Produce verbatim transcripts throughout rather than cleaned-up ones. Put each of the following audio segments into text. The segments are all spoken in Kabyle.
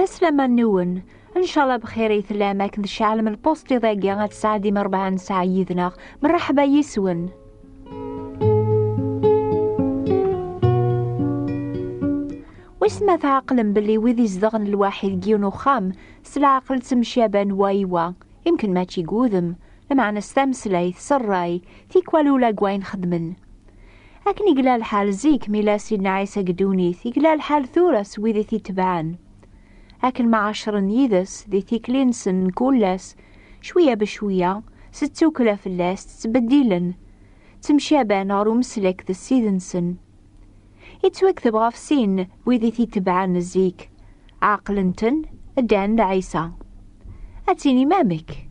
Aslama-nwen, ncallah bxir i tellam akken tceɛlem lpusṭiḍ-agi ad tesɛeddim rebɛa n ssaɛa yid-neɣ. Mṛeḥba yis-wen. Wis ma tɛeqlem belli wid izedɣen lwaḥid deg yiwen uxxam, s leɛqel ttemcaban wa i wa, imken mačči deg wudem, lameɛna s tameslayt, s ṛṛay, tikwal ula deg wayen xeddmen. Akken i yella lḥal zik mi yella Sidna Ɛisa deg ddunit, i yella lḥal tura s wid i t-itebɛen. Akken ma ɛecren yid-s di tikli-nsen n kul ass, cwiya becwiya, s ttukla fell-as, ttbeddilen, ttemcaban ɣer umeslek d Ssid-nsen. Yettwakteb ɣef sin wid i t-itebɛen zik, ɛeqlen-ten, ddan d Ɛisa. Ad tinim amek?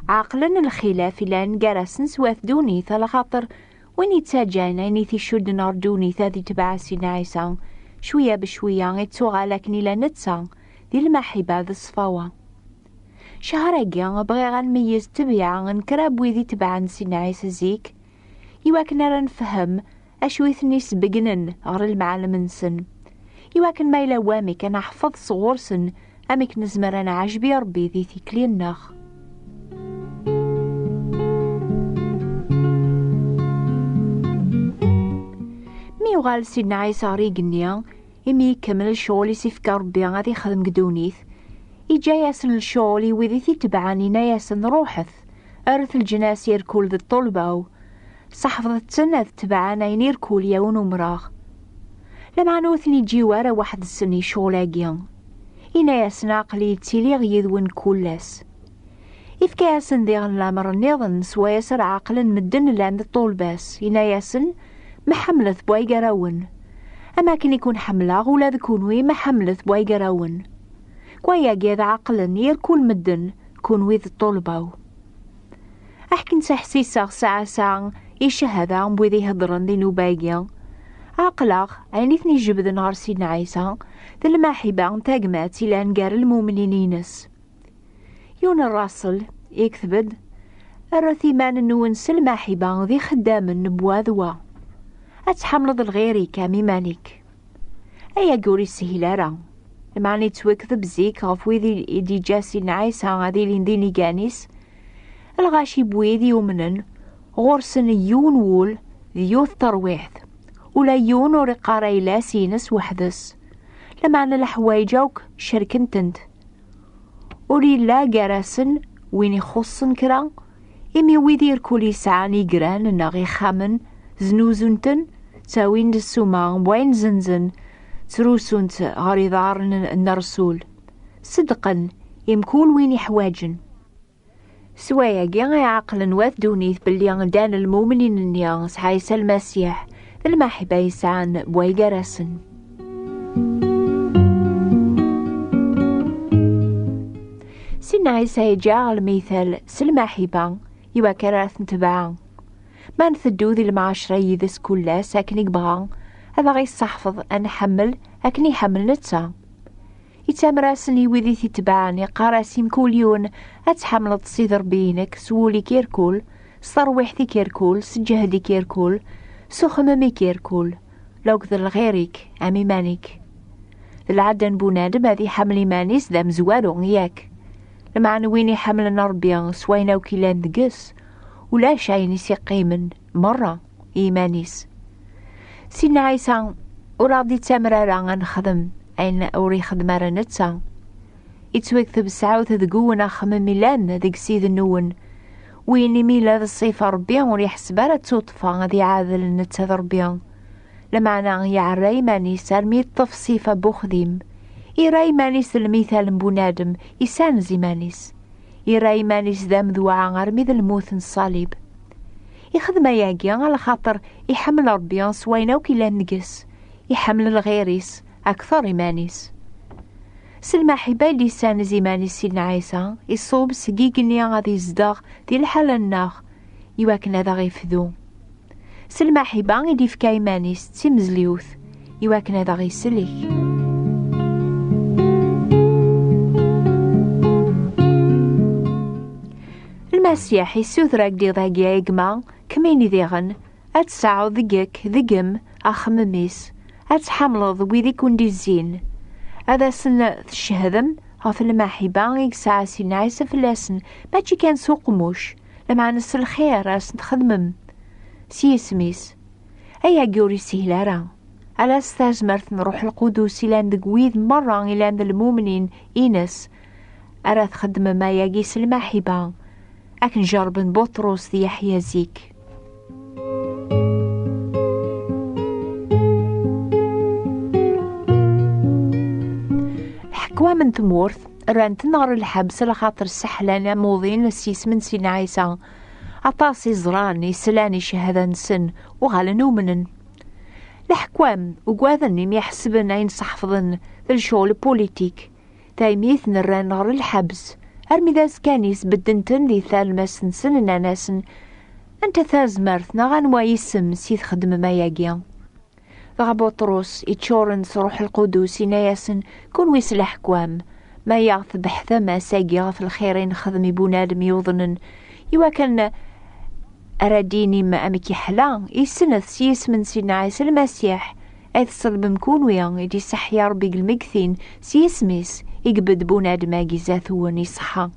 Ɛeqlen lxilaf ilan gar-asen s wat ddunit, alaxaṭer win yettaǧǧan ayen i t-icudden ɣer ddunit ad itbeɛ Sidna Ɛisa, cwiya becwiya ittuɣal akken ila netta, di lmaḥiba d ṣṣfawa. Cehṛ-agi, bɣiɣ ad nmeyyez ttebɛa n kra n wid itebɛen Sidna Ɛisa zik, iwakken ara nefhem acu i ten-isbeggnen ɣer lemɛellem-nsen, iwakken ma yella wamek ad neḥfeḍ sɣur-sen amek nezmer ad nɛejbi Ṛebbi di tikli-nneɣ. Mi yuɣal Sidna Ɛisa ɣer igenni, imi ikemmel ccɣel i s-ifka Ṛebbi ad ixdem deg ddunit, iǧǧa-yasen lecɣel i wid i t-itebɛen, inna-yasen: "Ṛuḥet, rret leǧnas irkul d ṭṭulba-w, seḥfḍet-ten ad tebɛen ayen irkul yawen umreɣ." Lameɛna ur ten-iǧǧi ara weḥd-sen i ccɣel-agi. Inna-yasen: "Aql-i ttiliɣ yid-wen kul ass." Ifka-yasen diɣen lamer nniḍen, s wayes ara ɛeqlen medden llan d ṭṭulba-s. Inna-yasen: "Mḥemmlet bway gar-awen. Am akken i kun-ḥemmleɣ, ula d kunwi mḥemmlet bway gar-awen." Deg wayagi ad ɛeqlen irkul medden, kunwi d ṭṭulba-w. Aḥkin ttḥessiseɣ saɛa saɛa i cchada n wid iheddren di nnuba-agi. Ɛeqleɣ ayen i ten-ijebden ɣer Sidna Ɛisa d lmaḥiba n tagmat ilan gar lmumnin-ines. Yiwen n Raṣel yekteb-d: "Rret iman-nwen s lmaḥiba d ixeddamen n wa d wa. Ad tḥemmleḍ lɣir-ik am iman-ik." Ayagi ur yeshil ara. Lameɛna yettwakteb zik ɣef wid i d-iǧǧa Sidna Ɛisa ad ilin d inigan-is, lɣaci n wid yumnen ɣur-sen yiwen wul d yiwet terwiḥt. Ula yiwen ur iqqar ayla-s ines weḥd-s, lameɛna leḥwayeǧ akk cerken-tent. Ur yella gar-asen win ixuṣṣen kra, imi wid irkul yesɛan igran neɣ ixxamen, znuzun-ten, ttawin-d ssuma n wayen zenzen, ttrusun-tt ɣer iḍarren n Rrsul, seddqen i mkul win iḥwaǧen. S wayagi i ɛeqlen wat ddunit belli ddan lmumnin-nni s Ɛisa Lmasiḥ d lmaḥiba yesɛan way gar-asen. Sidna Ɛisa yeǧǧa lmital s lmaḥiba, iwakken ara t-netbeɛ. Ma nteddu di lemɛacra yid-s kul ass akken i yebɣa, ad aɣ-isseḥfeḍ ad nḥemmel akken iḥemmel netta. Yettamer-asen i wid i t-itebɛen, iqqar-as i mkul yiwen: "Ad tḥemmleḍ Sidi Ṛebbi-inek s wul-ik irkul, s terwiḥt-ik irkul, s ǧǧehd-ik irkul, s uxemmem-ik irkul, lakked lɣir-ik am iman-ik." D lɛadda n bunadem ad iḥemmel iman-is d amezwaru, yak? Lameɛna win iḥemmlen Ṛebbi s wayen akk yellan deg-s, ulac ayen i s-iqqimen merra i yiman-is. Sidna Ɛisa ur aɣ-d-ittamer ara ad nexdem ayen ur ixeddem ara netta. Yettwakteb: "Sɛut deg-wen axemmem ilan deg Ssid-nwen." Win imi yella d ṣṣifa Ṛebbi ur yeḥseb ara d tuṭṭfa ad iɛadel netta d Ṛebbi. Lameɛna yeɛra iman-is armi yeṭṭef ṣṣifa n uxdim. Irra iman-is d lmital n bunadem, isanez iman-is. Irra iman-is d amedwaɛ armi d lmut n ṣṣalib. Ixdem ayagi alaxaṭer iḥemmel Ṛebbi s wayen akk yellan deg-s, iḥemmel lɣir-is akteṛ iman-is. S lmaḥiba i d-issanez iman-is Sidna Ɛisa, iṣub seg igenni ad izdeɣ di lḥala-nneɣ, iwakken ad aɣ-ifdu. S lmaḥiba i d-ifka iman-is d timezliwt, iwakken ad aɣ-isellek. Lmasiḥ issuter-ak-d iḍ-agi, a gma, kemmini diɣen, ad tesɛuḍ deg-k, deg-m, axemmem-is, ad tḥemmleḍ wid i kun-d-izzin, Ad asen-tcehdem ɣef lmaḥiba i yesɛa Sidna Ɛisa fell-asen, mačči kan s uqmuc, lameɛna s lxir ara sen-txedmem s yisem-is. Ayagi ur yeshil ara. Ala s tazmert n Ṛuḥ Lqudus ilan deg wid merra ilan d lmumnin ines ara txedmem ayagi s lmaḥiba, akken jerrben Buṭrus d Yeḥya zik. Leḥkwam n tmurt rran-ten ɣer lḥebs, lxaṭer sseḥlan amuḍin s yisem n Sidna Ɛisa. Aṭas i ẓran, i slan i cchada-nsen, uɣalen umnen. Leḥkwam ugaden imi ḥesben ayen sḥefḍen d lecɣel politik. Taymi i ten-rran ɣer lḥebs, armi d azekka-nni sbedden-ten di talmast-nsen, nnan-asen: "Anta tazmert neɣ anwa isem s i txeddmem ayagi?" Dɣa Buṭrus, iččuren s Ṛuḥ Lqudus, inna-yasen: "Kunwi s leḥkwam, ma yaɣ tbeḥtem ass-agi ɣef lxir i nexdem i bunadem yuḍnen, iwakken ara d-inim amek iḥla, isnet s yisem n Sidna Ɛisa Lmasiḥ, ay tṣelbem kunwi, i d-iseḥya Ṛebbi deg lmegtin, s yisem-is i ibedd bunadem-agi zdat-wen iṣeḥḥa.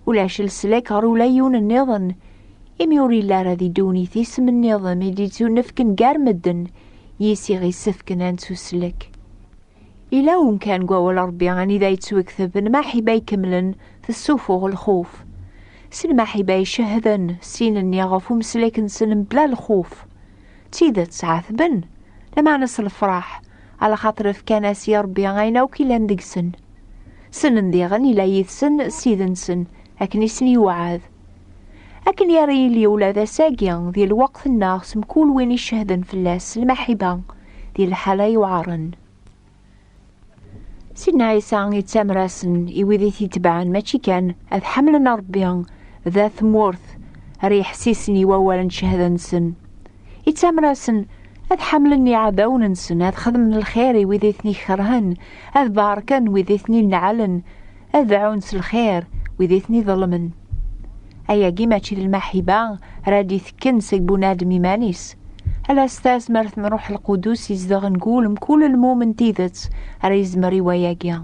Ulac leslak ɣer ula yiwen nniḍen, imi ur yelli ara di ddunit isem nniḍen i d-ittunefken gar medden, yis i ɣ-isefken ad nettuslek." Ila umkan deg wawal Ṛebbi anida yettwekteb: "Lmaḥiba ikemlen tessufuɣ lxuf." S lmaḥiba icehden, sin-nni ɣef umeslak-nsen mebla lxuf. D tidet, ɛetben, lameɛna s lefraḥ, alaxaṭer fkan-as i Ṛebbi ayen akk ilan deg-sen. Ssnen diɣen ila yid-sen Ssid-nsen, akken i sen-yewɛed. Akken ara yili ula d ass-agi, di lweqt-nneɣ, s mkul win icehden fell-as s lmaḥiba, di lḥala iweɛṛen. Sidna Ɛisa yettamer-asen i wid i t-itebɛen mačči kan ad ḥemmlen Ṛebbi d at tmurt ara yeḥsisen i wawal n cchada-nsen. Yettamer-asen ad ḥemmlen iɛdawen-nsen, ad xedmen lxir i wid i ten-ikerhen, ad barken wid i ten-ineɛlen, ad dɛun s lxir wid i ten-iḍelmen. Ayagi mačči d lmaḥiba ara d-itekken seg bunadem iman-is. Ala s tazmert n Ṛuḥ Lqudus izedɣen deg wul mkul lmumen n tidet ara yezmer i wayagi.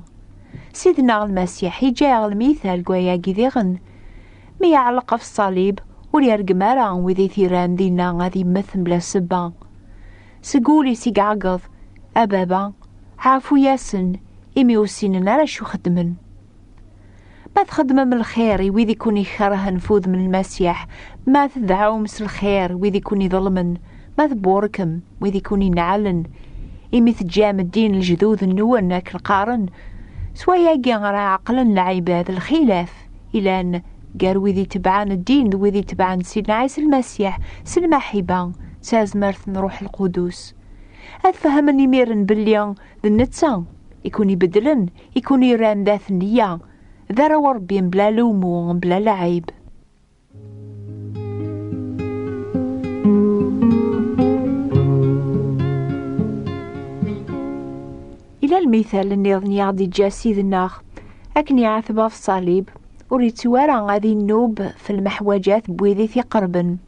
Sidna Lmasiḥ iǧǧa-yaɣ lmital deg wayagi diɣen. Mi yeɛleq ɣef ṣṣalib, ur yergem ara wid i t-irran dinna ad yemmet mebla ssebba. Seg wul-is i iɛeggeḍ: "A Baba, ɛfu-yasen, imi ur ssinen ara acu xeddmen." Ma txeddmem lxir i wid i kun-ikerhen f udem n Lmasiḥ, ma tedɛum s lxir wid i kun-iḍelmen, ma tburkem wid i kun-ineɛlen, imi teǧǧam ddin n lejdud-nwen akken qqaren, s wayagi ara ɛeqlen lɛibad lxilaf ilan gar wid itebɛen ddin d wid itebɛen Sidna Ɛisa Lmasiḥ s lmaḥiba d tazmert n Ṛuḥ Lqudus. Ad fehmen imiren belli d netta i kun-ibeddlen, i kun-irran d at nniya, d arraw n Ṛebbi mebla lewmu, mebla lɛib. Ila lmital nniḍen i aɣ-d-iǧǧa Ssid-nneɣ, akken iɛeteb ɣef ṣṣalib, ur ittu ara ad innub f lmeḥwaǧat n wid i t-iqerben.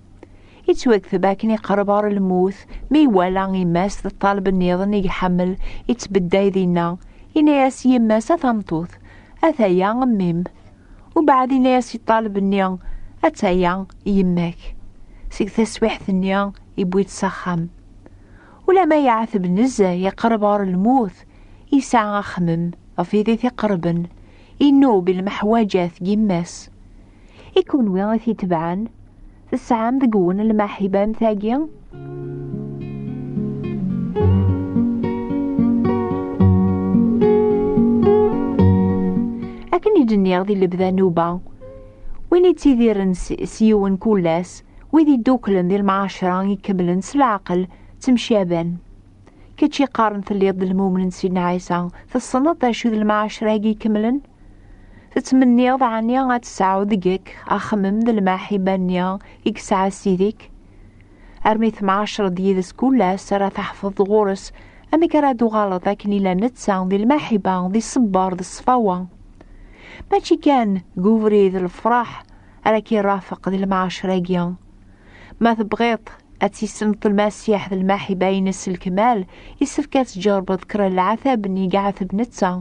Ittwakteb akken iqerreb ɣer lmut, mi iwala yemma-s d ṭṭaleb nniḍen i iḥemmel ittbedday dinna, yenna-yas i yemma-s: "A tameṭṭut, ataya mmi-m." Ubeɛd yenna-yas i ṭṭaleb-nni: "Ataya yemma-k." Seg taswiḥt-nni, iwwi-tt s axxam. Ulamma yeɛteb nezzeh, iqerreb ɣer lmut, yesɛa axemmem ɣef wid i t-iqerben, innub i lmeḥwaǧat n yemma-s. I kunwi i t-itebɛen, tesɛam deg-wen lmaḥiba am tagi? Akken i d-nniɣ di lebda nnuba, win ittidiren s, s yiwen kul ass, wid idduklen di lmɛacra ikemlen s leɛqel, ttemcaban. Kečč iqqaren telliḍ d lmumen n Sidna Ɛisa, tessneḍ d acu d lmɛacra-agi ikemlen? Tettmenniḍ ɛni ad tesɛuḍ deg-k axemmem d lmaḥiba-nni i yesɛa Ssid-ik? Armi temɛacreḍ yid-s kul ass ara teḥfeḍ ɣur-s amek ara d-uɣaleḍ akken ila netta di lmaḥiba, di ṣṣber, d ṣṣfawa. Mačči kan deg ubrid lefraḥ ara k-irafeq di lmɛacra-agi. Ma tebɣiḍ ad tissneḍ Lmasiḥ d lmaḥibba-ines s lekmal, issefk ad tǧerbeḍ kra n leɛtab-nni i iɛeteb netta.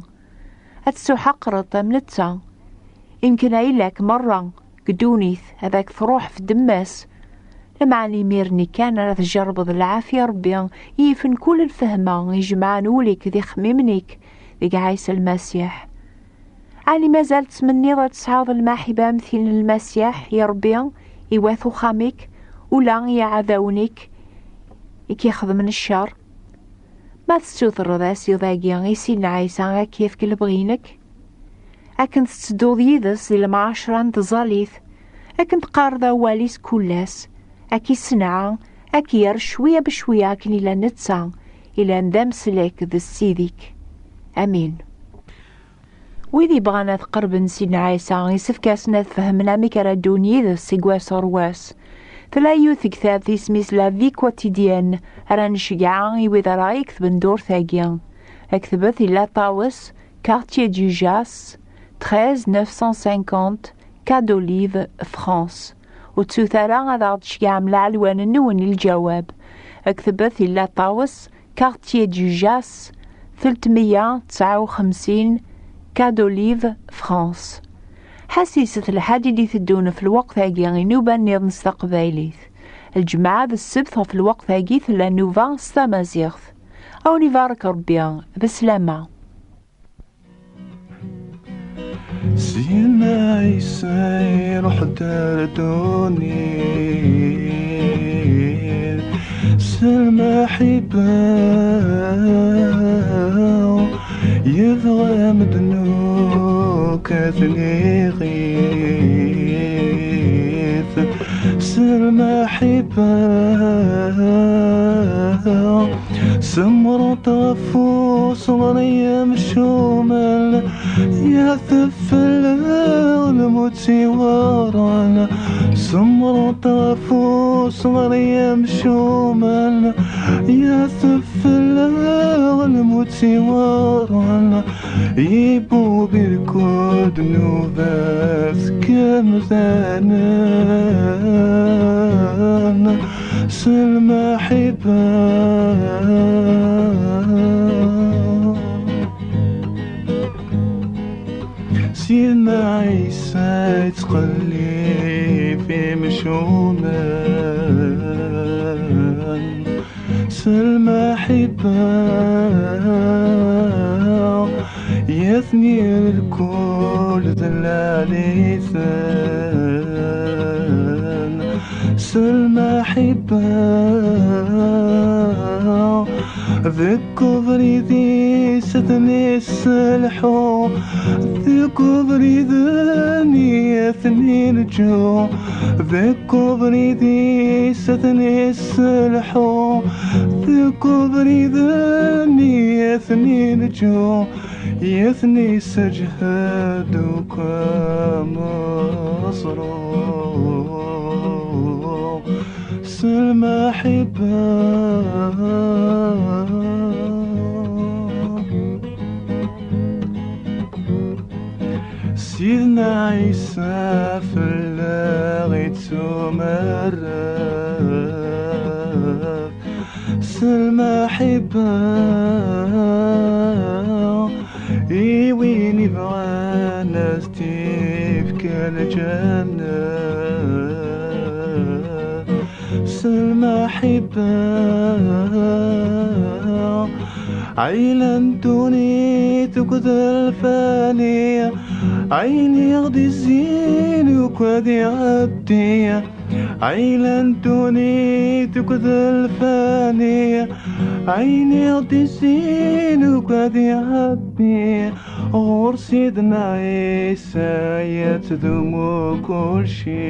Ad tettuḥaqreḍ am netta. Imken ayla-k merra deg ddunit ad ak-truḥ f ddemma-s. Lameɛna imir-nni kan ara tjerrbeḍ lɛafya Ṛebbi i yifen kul lfehma ijemɛen ul-ik d ixemmimen-ik deg Ɛisa Lmasiḥ. Ɛni mazal tettmenniḍ ad tesɛuḍ lmaḥibba am tin n Lmasiḥ i Ṛebbi, i wat uxxam-ik, ula i iɛdawen-ik i k-ixedmen ccer? Ma tessutreḍ-as iḍ-agi i Sidna Ɛisa ad k-yefk lebɣi-inek, akken tettedduḍ yid-s di lemɛacra n tẓallit, akken teqqareḍ awal-is kul ass, ad k-issenɛa, ad k-yerr cwiya becwiya akken ila netta, ilan d ameslak d Ssid-ik. Amin. Wid yebɣan ad qerben Sidna Ɛisa, isefk-asen ad fehmen amek ara ddun yid-s seg wass ɣer wass. Tella yiwet tektabt isem-is La Vie Quotidienne, ara nceggeɛ i wid ara iketben ddurt-agi. Aktbet i La Tawes, Quartier du Jas, treize neuf cent cinquante, Quai d'Olive, France. Ur ttut ara ad aɣ-d-tceggɛem lɛelwan-nwen i lǧawab. Aktbet i La Tawes, Quartier du Jas, telt meyya tesɛa u xemsin, Quai d'Olive, France. Ḥassiset lḥal i d-iteddun f lweqt-agi i nnuba nniḍen s taqbaylit. Lǧemɛa d ssebt ɣef lweqt-agi tella nnuba s tamaziɣt. A wen-ibarek Ṛebbi, beslama. Sidna Ɛisa iruḥ-d ar ddunit s lmaḥibba, yebɣa medden akk ad ten-iɣit s lmaḥibba. Semreḍ ɣef useɣri amcumen, yatef fell-aɣ lmut iweɛren. Semreḍ ɣef useɣri amcumen, yatef fell-aɣ lmut iweɛren. Ibubi lkul ddnubat kemdanen s lmaḥibba. Sidna Ɛisa yettqellib imcumen s lmaḥibba, yatni lkul d lɛali-ten s lmaḥibba. Deg ubrid-is ad ten-isselḥu, deg ubrid-nni ad ten-inǧu, deg ubrid-is ad ten-isselḥu, deg ubrid-nni ad ten-inǧu, ad ten-isseǧhed akk ameẓru s lmaḥibba. Sidna Ɛisa fell-aɣ ittumerreb s lmaḥibba, i win ibɣan ad s-t-ifk lǧenna s lmaḥibba. Ɛila n ddunit akked lfani, ayen i ɣ-d-izzin akk ad iɛeddi. Ɛila n ddunit akked lfani, ayen i ɣ-d-izzin akk ad iɛeddi. Ɣur Sidna Ɛisa yettdumu kulci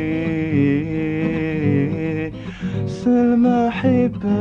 s lmaḥibba.